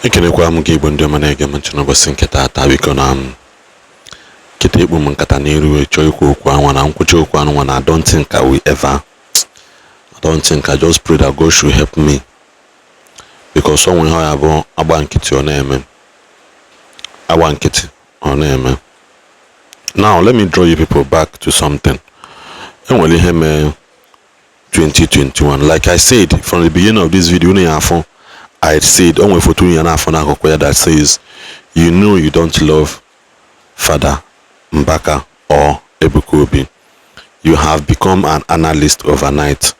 Ekenekwa m gị, Igbo ndị ọma na-ege m ntị n'ụbọchị nke taata. Biko, na m kịta ekpu m nkata n'iru wee chọọ ikwu okwu anwa na nkwụcha okwu anụnwa na I don't think I will ever, I don't think, I just pray that God should help me, because ọ nwere ihe ọ ya bụ agba nkịtị ọ na-eme, agba nkịtị ọ na-eme. Now let me draw you people back to something. Enwere ihe mee 2021. Like I said from the beginning of this video, unu ya afọ I said o nwere foto ya na-afọ n'akụkụ ya that says, "You know you don't love Father Mbaka or Ebuka Obi. You have become an analyst overnight.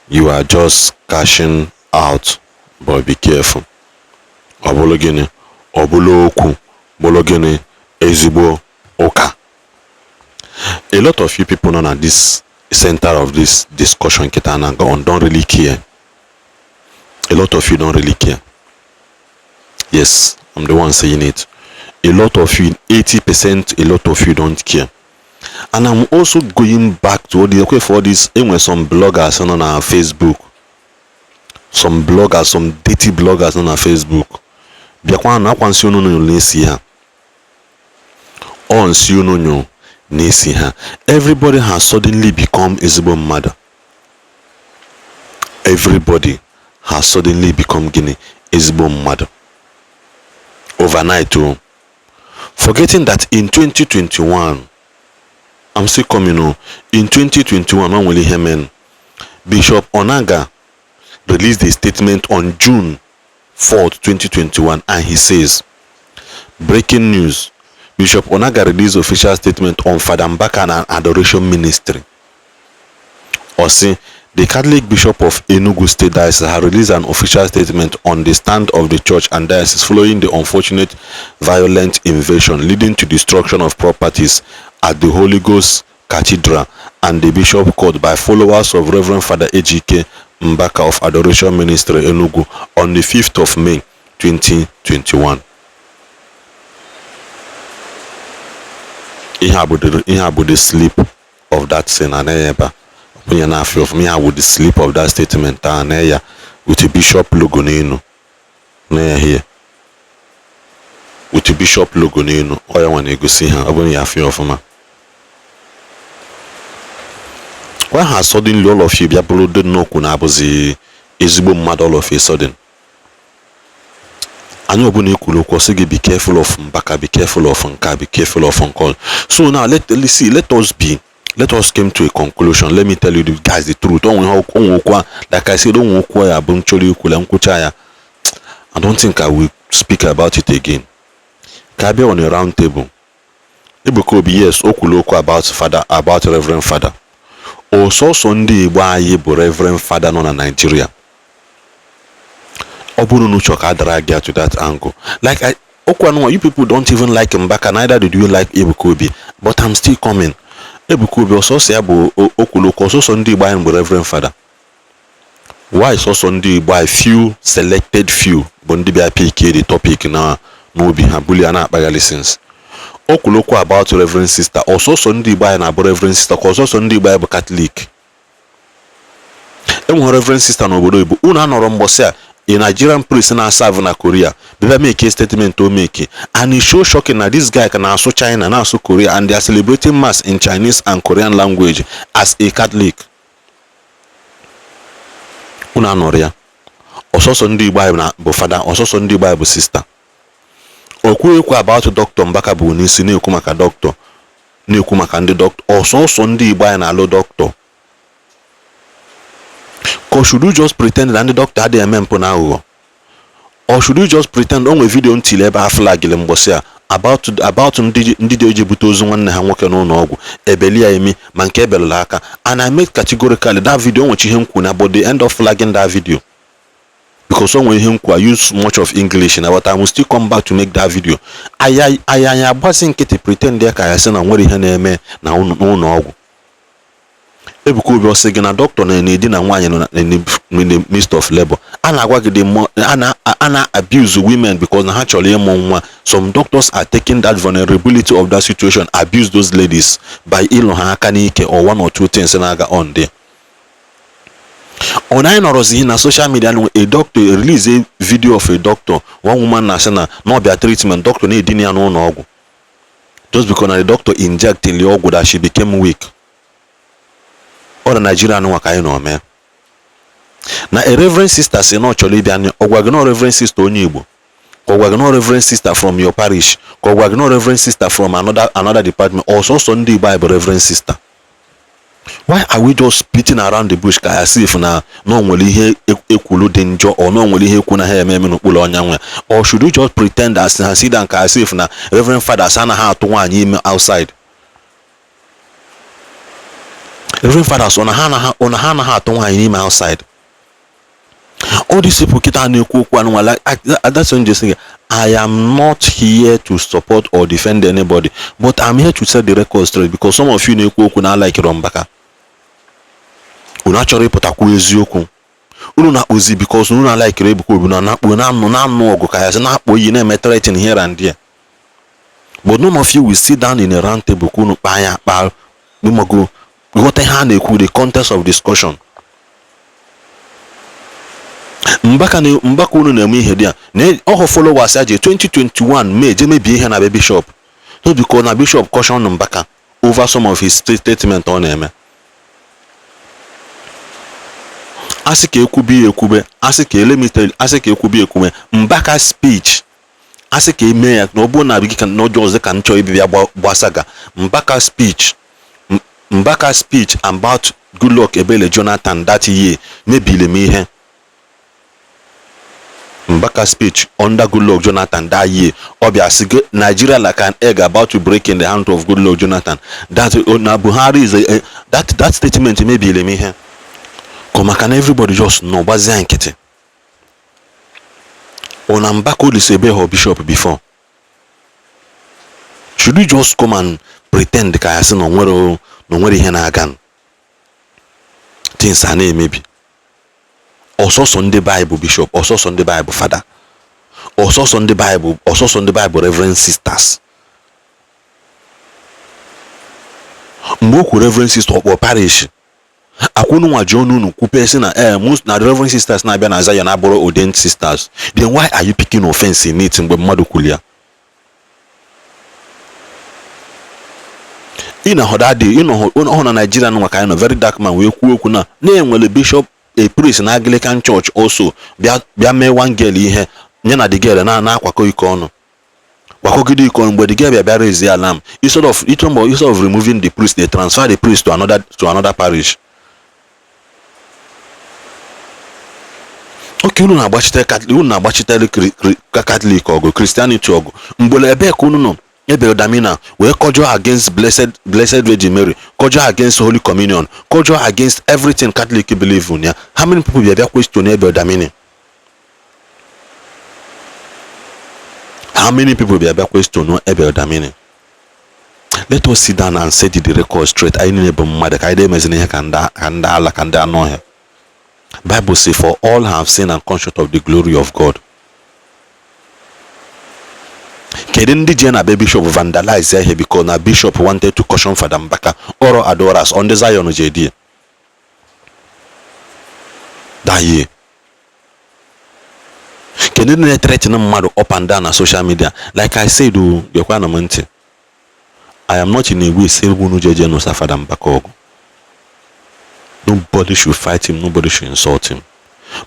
You are just cashing out, but be careful." Ọ bụrụ gịnị? Ọ bụrụ okwu bụrụ gịnị? Ezigbo ụka. A lot of you people nọ na this center of this discussion kịta na on don't really care. A lot of you don't really care. Yes, I'm the one saying it. A lot of you, 80%, a lot of you don't care. And I'm also going back to all the, okay, for this, enwere some bloggers nọ na Facebook, some bloggers, some dirty bloggers nọ na Facebook. Bịakwa na akwa nsị unu nyụrụ na-esi ha, ọ nsị unu nyụrụ na-esi ha. Everybody has suddenly become ezigbo mmadụ. Everybody has suddenly become gịnị? Ezigbo mmadụ overnight o, forgetting that in 2021, I'm still coming o, in 2021 o nwere ihe mere. Bishop Onaga released a statement on June 4th, 2021, and he says, "Breaking news: Bishop Onaga released official statement on Father Mbaka and Adoration Ministry." Ọ sị, "The Catholic Bishop of Enugu State Diocese has released an official statement on the stand of the church and diocese following the unfortunate violent invasion leading to destruction of properties at the Holy Ghost Cathedral and the Bishop Court by followers of Reverend Father Ejike Mbaka of Adoration Ministry, Enugu, on the 5th of May 2021." Ihe a bụ the slip of that thing anaghị ebe a onye na-afịa ọfụma. Ihe a bụ the slip of that statement a na ya with the bishop logo n'elu na ya here, with the bishop logo n'elu. Ọ ya nwa na-egosi ha. Ọ bụrụ ya afịa ọfụma, why has suddenly all of you bịa bụrụ dị nnukwu na-abụzi ezigbo mmadụ all of a sudden? Anyị ọbụla ekwuru okwu, ọsị gị be careful of Mbaka, be careful of nka, be careful of nke. So now let see, let us came to a conclusion. Let me tell you the guys the truth. Onwe onwe okwu, like I said, onwe okwu ya bụ m chọrọ ikwule nkwụcha ya. I don't think I will speak about it again. Ka abịa on a round table. Ebuka Obi, yes, o kwuru okwu about father, about Reverend Father. Ọsọsọ ndị Igbo anyị bụ Reverend Father nọ na Nigeria. Ọ bụrụ na uche ka a dara gị to that angle, like I okwu anụnwa, you people don't even like Mbaka, neither did you like Ebuka Obi, but I'm still coming. Ebuka Obi, ọsọsọ ya bụ okwuru okwu. Ọsọsọ ndị Igbo anyị bụ Reverend Father? Why sọsọ ndị Igbo anyị, few selected few bụ ndị bịa pick the topic na n'obi ha bulie na-akpaghalị since? O kwuru okwu about Reverend Sister. Ọsọsọ ndị Igbo anyị na-abụ Reverend Sister, ka ọsọsọ ndị Igbo anyị bụ Catholic? Enwere Reverend Sister n'obodo Igbo. Unu anọrọ mgbọsị a, a Nigerian priest na-aserve na Korea bịa make a statement o make, and it's so shocking na this guy ka na-asụ China, na-asụ Korea, and they are celebrating mass in Chinese and Korean language as a Catholic. Unu anọrọ ya. Ọsọsọ ndị Igbo anyị bụ fada? Ọsọsọ ndị Igbo anyị bụ sista? Okwu ekwu about Dr. Mbaka bụ n'isi na-ekwu maka dọkịta, na-ekwu maka ndị dọkịta. Ọsọsọ ndị Igbo anyị na-alụ dọkịta? Or should you just pretend na ndị dọkịta adịghị eme mpụ na aghụghọ? Or should you just pretend? O nwere video ntili ebe a flagịrị mgbọsị a about ndị dị eji bute ozu nwanne ha nwoke n'ụlọ ọgwụ, ebeli ya emi ma nke ebelụla aka, and I made categorically that video nwechi ihe nkwu na, but the end of flagging that video because o nwere ihe nkwu. I use much of English na, but I will still come back to make that video. Anyị anyị agbazi nkịtị, pretend ya ka ya sị na nwere ihe na-eme na n'ụlọ ọgwụ. Ebuka Obi, ọsị gị na dọkịta na-edina nwaanyị nọ in the midst of labor. A na-agwa gị a na abuse women because na ha chọrọ ịmụ nwa. Some doctors are taking that vulnerability of that situation, abuse those ladies by ịlụ ha aka n'ike or one or two things na-aga on there. Ọ na anyị nọrọzi na social media nwe a doctor release a video of a doctor, one woman na-asị na na ọ bịa treatment, doctor na-edina ya n'ụlọ ọgwụ just because na the doctor inject li ọgwụ that she became weak. Ọ na Nigeria nwa ka anyị nọ mee na a reverend sister si na ọ chọrọ ịbịa. Ọ gwa gị na reverend sister onye Igbo, ka ọ gwa gị na reverend sister from your parish, ka ọ gwa gị na reverend sister from another department? Ọsọsọ ndị Igbo anyị bụ reverend sister? Why are we just beating around the bush ka as if na o nwere ihe ekwulu dị njọ, or na o nwere ihe ekwu na ha eme eme n'okpuru ọnyanwụ? Or should we just pretend as ha sit down ka as if na reverend fathers anaghị atụ nwaanyị ime outside? Reverend fathers, ọ na ha anaghị atụ nwaanyị n'ime outside? All these people kịta na-ekwu okwu anụnwa, like that's when just say, I am not here to support or defend anybody, but I'm here to set the record straight, because some of you na-ekwu okwu na like Mbaka, unu achọrọ ịpụtakwu eziokwu unu na-akpụzi because unu na-alikere Ebuka Obi na na-akpụ na-anụ ọgụ ka ya sị na-akpọ iyi na-eme threatening here and there. But none of you will sit down in a round table ka unu kpaa ya akpa, ịmago ghọta ihe a na-ekwu, the context of discussion. Mbaka na Mbaka unu na-eme ihe dị ya na ọhụ followers ya ji 2021 May je mebie ihe na be bishop, no, because na bishop caution Mbaka over some of his statement ọ na-eme. Asị ka ekwube ya ekwube, asị ka elemite, asị ka ekwube ekwube Mbaka speech, asị ka eme ya na ọ bụrụ na gị ka n'ọjọọ ọzọ ka m chọọ ibibia gbasaga Mbaka speech. Mbaka speech about Goodluck Ebele Jonathan that year mebiri m ihe. Mbaka speech under Goodluck Jonathan that year, ọ bịa sị Nigeria like an egg about to break in the hand of Goodluck Jonathan, that na Buhari is a, that statement mebiri m ihe ka maka na everybody just nọ gbazie nkịtị. Ọ na Mbaka Olise ebe bishop before, should we just come and pretend ka ya sị na onwere ihe na-aga, things a na-emebi? Ọsọsọ ndị Bible bishop, ọsọsọ ndị Bible fada, ọsọsọ ndị Bible, ọsọsọ ndị Bible reverend sisters. Mgbe o kwuru reverend sister, ọkpọ parish akwụnụ nwa ji ọnụ unu kwupe sị na most na reverend sisters na-abịa na Zion abụrụ ordained sisters. Then why are you picking offense in it mgbe mmadụ kwuru ya? Ị na hụ dị ịnọ na Nigeria nwa ka anyị nọ, very dark man wee kwuo okwu na na-enwere bishop, a priest na Anglican Church also bịa mee one girl ihe nye na the girl na na-akwakọ iko ọnụ, kwakọgide iko. Mgbe the girl bịa bịa raise alarm, instead of removing the priest, they transfer the priest to another parish. Okay, unu na-agbachite Catholic, unu na-agbachitere Catholic ọgụ, Christianity ọgụ. Mgbe ebee ka unu nọ ebe Damina wee kọjọ against blessed Virgin Mary, kọjọ against Holy Communion, kọjọ against everything Catholic believe in ya? How many people bịa question ebe Damina? How many people bịa question ebe Damina? Let us sit down and set the record straight. Anyị niile bụ mmadụ, ka anyị na-emezina ihe ka ndị ala, ka ndị anụ ọhịa. Bible say, for all have sinned and come short of the glory of God. Kedu ndị je na be bishop vandalize ihe because na bishop wanted to caution Fada Mbaka oro adoras on the Zion JD that year? Kedu ndị na-threaten mmadụ up and down na social media? Like I said, o gekwanụ m ntị, I am not in a way say unu jeje nụsa Fada Mbaka ọgụ. Nobody should fight him, nobody should insult him,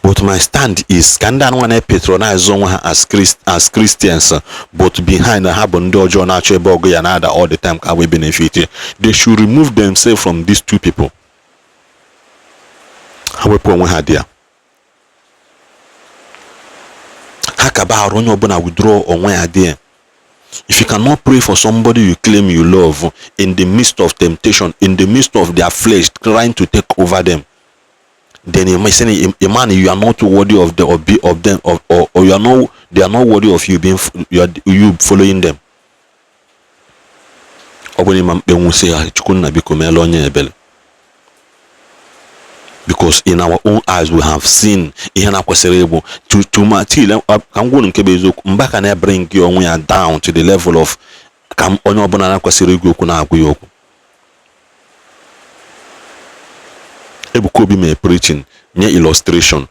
but my stand is ka ndị anụnwa na-patronize onwe ha as Christians, but behind ha bụ ndị ọjọọ na-achọ ebe ọgụ ya na-ada all the time ka wee benefit. They should remove themselves from these two people. Ha wepụ onwe ha dị ya, ha kaba arụ onye ọbụla withdraw onwe ya dị ya. If you cannot pray for somebody you claim you love in the midst of temptation, in the midst of their flesh trying to take over them, then you might say, a man, you are not worthy of the of, be, of them of, or you are not, they are not worthy of you being you are you following them. Ọ bụrụ ma mkpenwu sị ha Chukwunna biko meela onye ebele, because in our own eyes we have seen ihe na-kwesịrị ịbụ till ka m gwuru nke bụ eziokwu. Mbaka na-ebring onwe ya down to the level of ka onye ọbụla na-kwesịrị ịgwa okwu na-agwa ya okwu. Ebuka Obi mee preaching, nye illustration.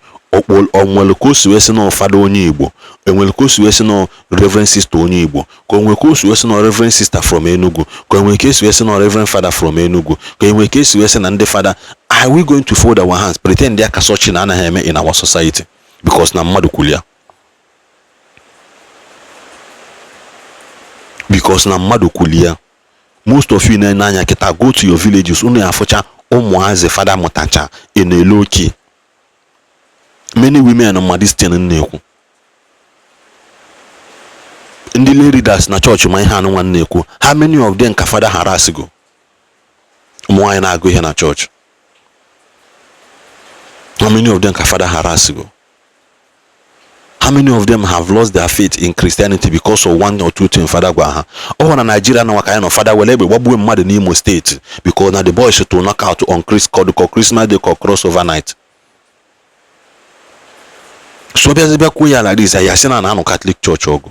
Onwere ka o si wee sị na fada onye Igbo, enwere ka o si wee sị na reverend sister onye Igbo, ka o nwere ka o si wee sị na reverend sister from Enugu, ka o nwere ka esi wee sị na reverend father from Enugu, ka enwere ka esi wee sị na ndị fada. Are we going to fold our hands, pretend ya ka such na anaghị eme in our society because na mmadụ kwuru ya, because na mmadụ kwuru ya? Most of you na-ene anya kịta, go to your villages, unu ya afụcha ụmụazị fada mụtacha ị na-ele oke. Many women ma this thing na-ekwu, ndị lay leaders na chọọchị ma ihe anụ nwa na-ekwu. How many of them ka fada harass go? Ụmụ nwaanyị na-agụ ihe na chọọchị, how many of them ka fada harass go? How many of them have lost their faith in Christianity because of one or two things fada gwa ha? Ọ na Nigeria na ka anyị nọ, fada were egbe gbagbuo mmadụ n'Imo Steeti because na the boys to knock out on Chris called Christmas Day, called crossover night. So bịazi bịa kwuo ya like this, ya sị na na-anụ Catholic Church ọgụ.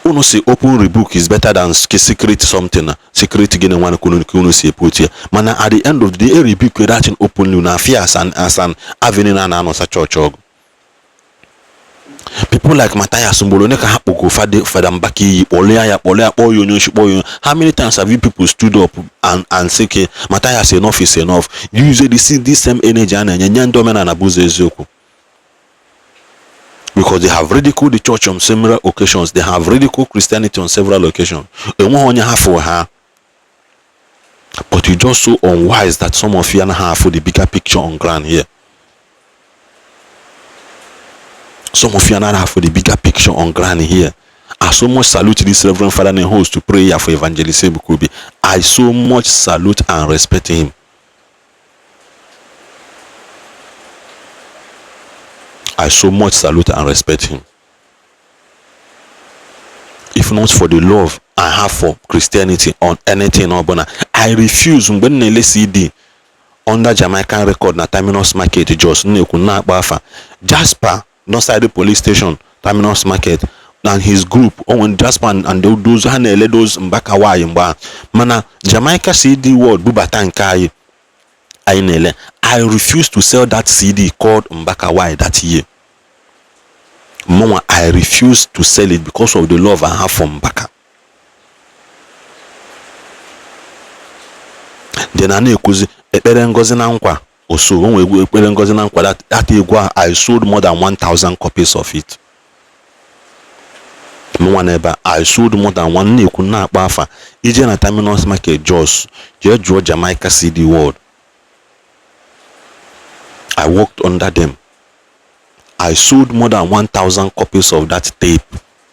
Unu si open rebuke is better than secret something. Secret gịnị nwanne ka unu si eput ya? Mana at the end of the day, e rebuke that thing openly na fear as an avenue na na-anọsa church ọgụ. People like Matthias, mgboro onye ka ha kpọgo Fada Mbaka iyi, kpọlịa ya, kpọlịa, kpọọ ya onye oshi, kpọọ ya. How many times have you people stood up and say, okay, Matthias, enough is enough? Use this same energy a na-enye nye ndị omenala bụ ụzọ eziokwu, because they have ridiculed the church on several occasions, they have ridiculed Christianity on several occasions. Enweghị onye ha fụ ha. But you just so unwise that some of you anaghị afụ the bigger picture on ground here. Some of you are not for the bigger picture on ground here. I so much salute this Reverend Father and host to prayer for Evangelist Ebuka Obi. I so much salute and respect him. I so much salute and respect him. If not for the love I have for Christianity on anything ọbụla, I refuse. Mgbe m na-ele CD under Jamaican Record na Terminus Market Jos, na-ekwu na-akpọ afa Jasper Northside Police Station, Terminus Market, and his group onwe Jasper and those ha na-ele those Mbaka nwanyị mgbe ahụ. Mana Jamaica CD World bubata nke anyị anyị na-ele, I refuse to sell that CD called Mbaka Why that year. Mụnwa, I refuse to sell it because of the love I have for Mbaka. Then a na-ekwuzi ekpere ngozi na nkwa oso o nwere ekpere ngozi na nkwa that egwu ahụ, I sold more than 1000 copies of it. Mụnwa n'ebe I sold more than one. Na-ekwu na-akpọ afa, ije na Terminus Market Jos, jee jụọ Jamaica CD World. I worked under them. I sold more than 1000 copies of that tape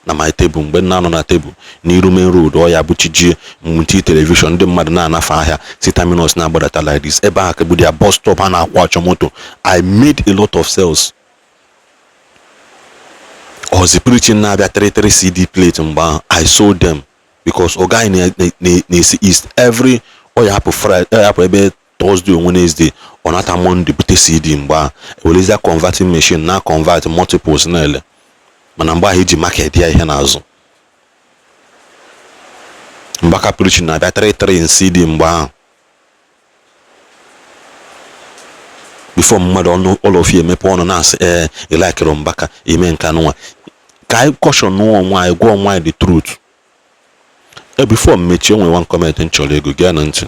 na my table mgbe m na-anọ na table n'iru main road. Ọ ya bụ chijie mti television, ndị mmadụ na-anafe ahịa si Terminus na-agbadata like this. Ebe ahụ ka bụ their bus stop, ha na-akwụ achọ moto. I made a lot of sales. Ozi preaching na-abịa 33 CD plate mgbe ahụ, I sold them because oga anyị na-esi east every ọ ya hapụ Friday, ọ ya hapụ ebe Thursday or Wednesday, ọ nata Monday bute CD. Mgbe ahụ ewerezia converting machine na convert multiples na-ele. Mana mgbe ahụ iji market ya ihe n'azụ, Mbaka preaching na-abịa 33 in CD mgbe ahụ before mmadụ ọnụ all of you emepe ọnụ na-asị ee ịlakịrị Mbaka ime nke anụnwa. Ka anyị caution onwe anyị, gwa onwe anyị the truth. Before m mechie, onwe one comment m chọrọ ego gee na ntị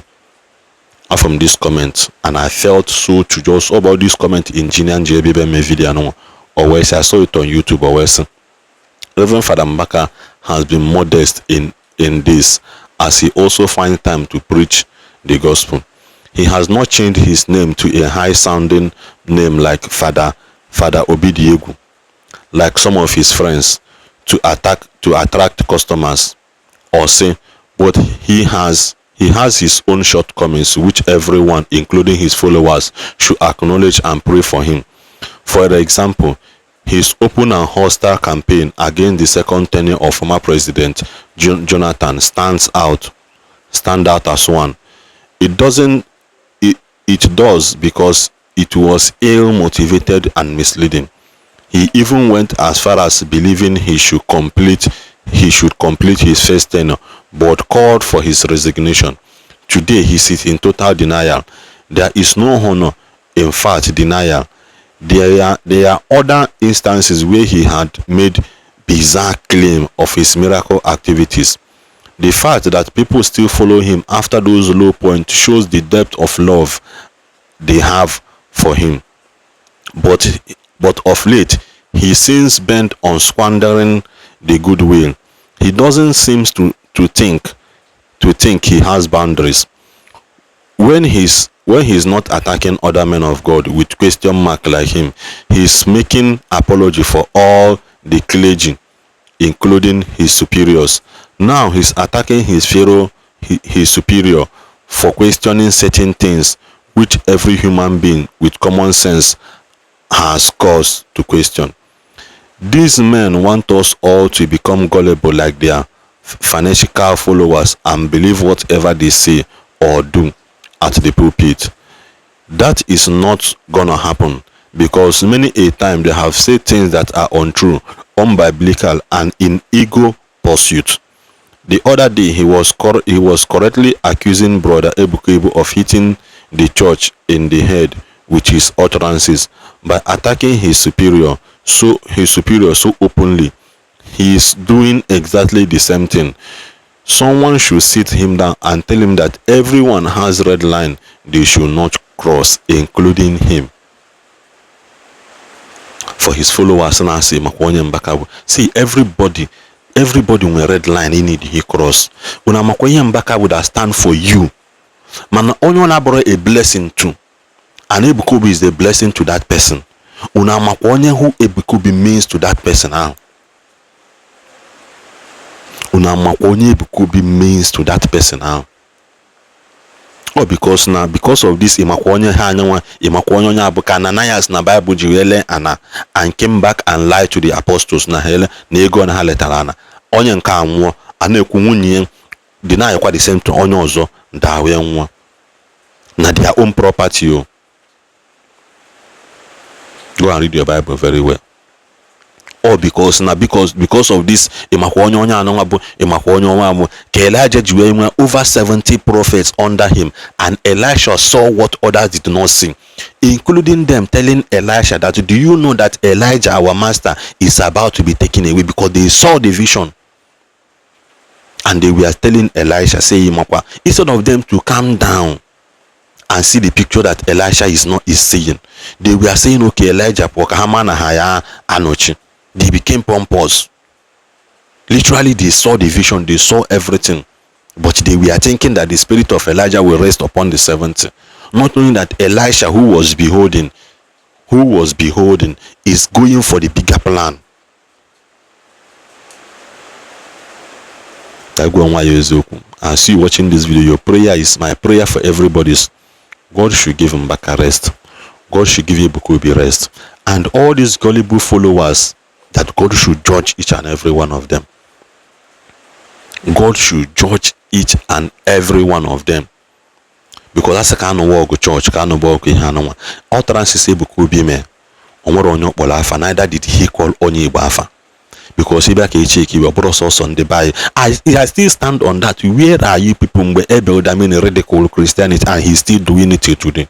from this comment, and I felt so to just about this comment. Engineer nji ebe ebe video anụnwa o wee sị, I saw it on YouTube, o wee sị, Reverend Father Mbaka has been modest in this, as he also finds time to preach the gospel. He has not changed his name to a high-sounding name like Father Obidiegwu, like some of his friends, to attract customers or say, but he has his own shortcomings, which everyone, including his followers, should acknowledge and pray for him. For example, his open and hostile campaign against the second tenure of former President Jonathan stand out as one. It doesn't it, it does because it was ill motivated and misleading. He even went as far as believing he should complete his first tenure, but called for his resignation. Today he sits in total denial. There is no honor in fact denial. There are other instances where he had made bizarre claim of his miracle activities. The fact that people still follow him after those low points shows the depth of love they have for him. But of late, he seems bent on squandering the goodwill. He doesn't seem to think he has boundaries. When he's not attacking other men of God with question mark like him, he's making apology for all the clergy, including his superiors. Now he's attacking his fellow his superior for questioning certain things which every human being with common sense has cause to question. These men want us all to become gullible like their fanatical followers and believe whatever they say or do at the pulpit. That is not gonna happen because many a time they have said things that are untrue, unbiblical, and in ego pursuit. The other day he was correctly accusing Brother Ebuka Obi of hitting the church in the head with his utterances by attacking his superior so openly. He is doing exactly the same thing. Someone should sit him down and tell him that everyone has red line they should not cross, including him. For his followers na-asị maka onye Mbaka bụ, see, everybody nwere red line ị need he cross. Unu amakwa ihe Mbaka bụ that stand for you, mana onye ọ na-abụrụ a blessing to, and Ebuka Obi is a blessing to that person. Unu amakwa onye who Ebuka Obi means to that person ahụ. Unu amakwa onye Ebuka Obi means to that person ahụ. Ọ because na because of this, ịmakwa onye ha anyanwa, ịmakwa onye abụ ka Ananias na Bible ji wee lee ana and came back and lie to the apostles na ha ele na ego na ha letara ana. Onye nke a nwụọ, a na-ekwu nwunye ya deny kwa the same to onye ọzọ daa wee nwụọ na their own property o. Go and read your Bible very well. All because na because of this, ịmakwa onye anụnwa bụ, ịmakwa onye ọnwa bụ ka Elijah ji wee nwee over 70 prophets under him, and Elisha saw what others did not see, including them telling Elisha that, "Do you know that Elijah, our master, is about to be taken away?" Because they saw the vision and they were telling Elisha, saying, makwa, instead of them to calm down and see the picture that Elisha is not is seeing, they were saying, "Okay, Elijah pụọ ka ha ma na ha ya anọchi." They became pompous. Literally, they saw the vision, they saw everything, but they were thinking that the spirit of Elijah will rest upon the 70, not knowing that Elisha who was beholding is going for the bigger plan. Ka gwa nwa ya eziokwu. As you watching this video, your prayer is my prayer for everybody's. God should give Mbaka rest. God should give Ebuka Obi rest. And all these gullible followers, that God should judge each and every one of them. God should judge each and every one of them. Because asị ka anụwa ọgụ chọọchị ka anụba ọgụ ihe anụnwa utterances Ebuka Obi mee, o nwere onye ọ kpọrọ afa. Neither did he call onye Igbo afa, because ịbịa ka eche iwe ọ bụrụ sọsọ ndị be anyị. I still stand on that. Where are you people mgbe Abel Damini ridicule Christianity, and he still doing it till today?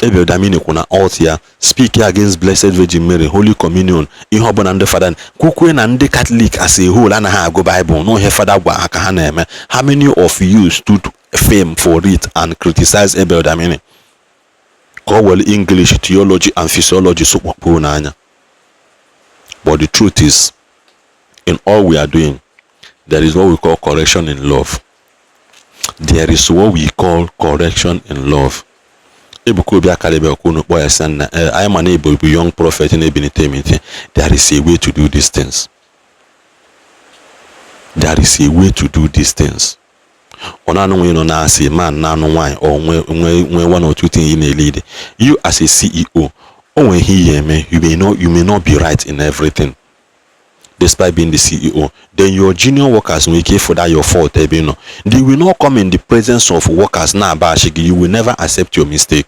Abel Damini kwu na alt ya, speak against Blessed Virgin Mary, Holy Communion, ihe ọbụla ndị fada kwukwe na ndị Catholic as a whole anaghị agụ Bible n'ohe fada gwa ha ka ha na-eme. How many of you stood firm for it and criticize Abel Damini ka ọ were English, theology and physiology sokpokpuo n'anya? But the truth is, in all we are doing, there is what we call correction in love. There is what we call correction in love. Ebuka Obi akarịbe okwu unu kpọọ ya sị na anyị ma na Igbo bụ young prophet na-ebilite emite. There is a way to do these things. There is a way to do these things. Ọ na-anụ nwe nọ na-asị man na-anụ nwaanyị or nwee one or two things ị na-elead. You as a CEO, o nwere ihe ihe eme, you may not be right in everything despite being the CEO. Then your junior workers nwere ike ịfụda your fault ebe ị nọ. They will not come in the presence of workers na-abashi gị. You will never accept your mistake,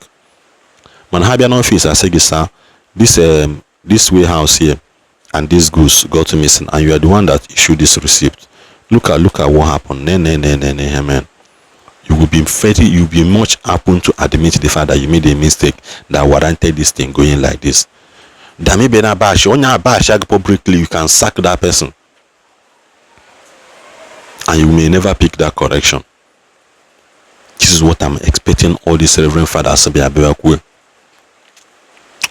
mana ha bịa n'ọfịs asị gị, "Sir, this warehouse here and this goods got missing, and you are the one that issued this receipt. Look at what happened." Ne ne ne ne ne, man, You will be very, you will be much open to admit the fact that you made a mistake that warranted this thing going like this. Dami bena bash onye abash gị publicly, you can sack that person and you may never pick that correction. This is what I'm expecting all these reverend fathers bịa bịa kwue.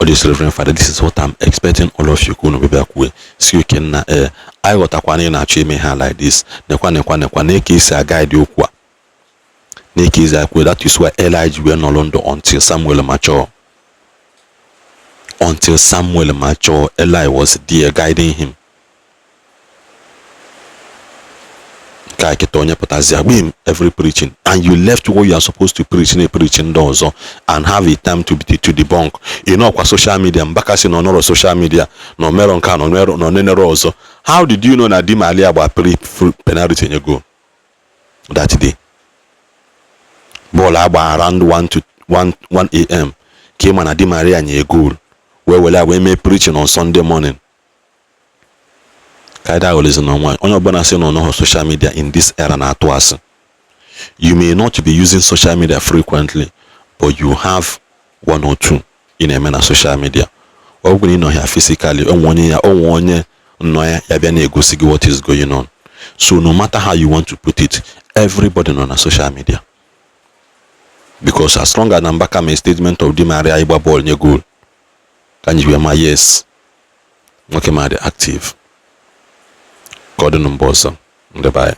All these reverend father, this is what I'm expecting all of you ka unu bịa kwue si oke nna ee anyị ghọtakwa na ị na-achọ ime ha like this, nekwa nekwa nekwa na eke esi aga dị okwu a na eke esi akwu. That is why Eli ji wee nọrọ ndụ until Samuel mature. Until Samuel mature, Eli was there guiding him. Nke a kịta onye pụtazi agbim every preaching and you left what you are supposed to preach na preaching ndị ọzọ and have a time to be to debunk. Ị nọkwa social media Mbaka sị na ọ nọrọ social media na o merọ nke a na ọ nenere ọzọ. How did you know na Di Maria gba penalty nye goal that day? Bọọlụ agba around 1 to 1 1 a.m. ka ị ma na Di Maria nye goal wee were wee mee preaching on Sunday morning. Ka anyị daghọlezi na nwaanyị onye ọbụla sị na ọ nọghọ social media in this era na-atụ asị. You may not be using social media frequently, but you have one or two ị na-eme na social media. Ọ bụrụ na ị nọ ya physically, onwe onye ya onwe onye nọ ya ya bịa na-egosi gị what is going on. So no matter how you want to put it, everybody nọ na social media, because as long as na Mbaka mee statement of Di Maria ịgba bọọlụ nye goal ka anyị wee ma yes, nwoke ma dị active. Ka ọ dị na mba ọzọ, ndị be anyị.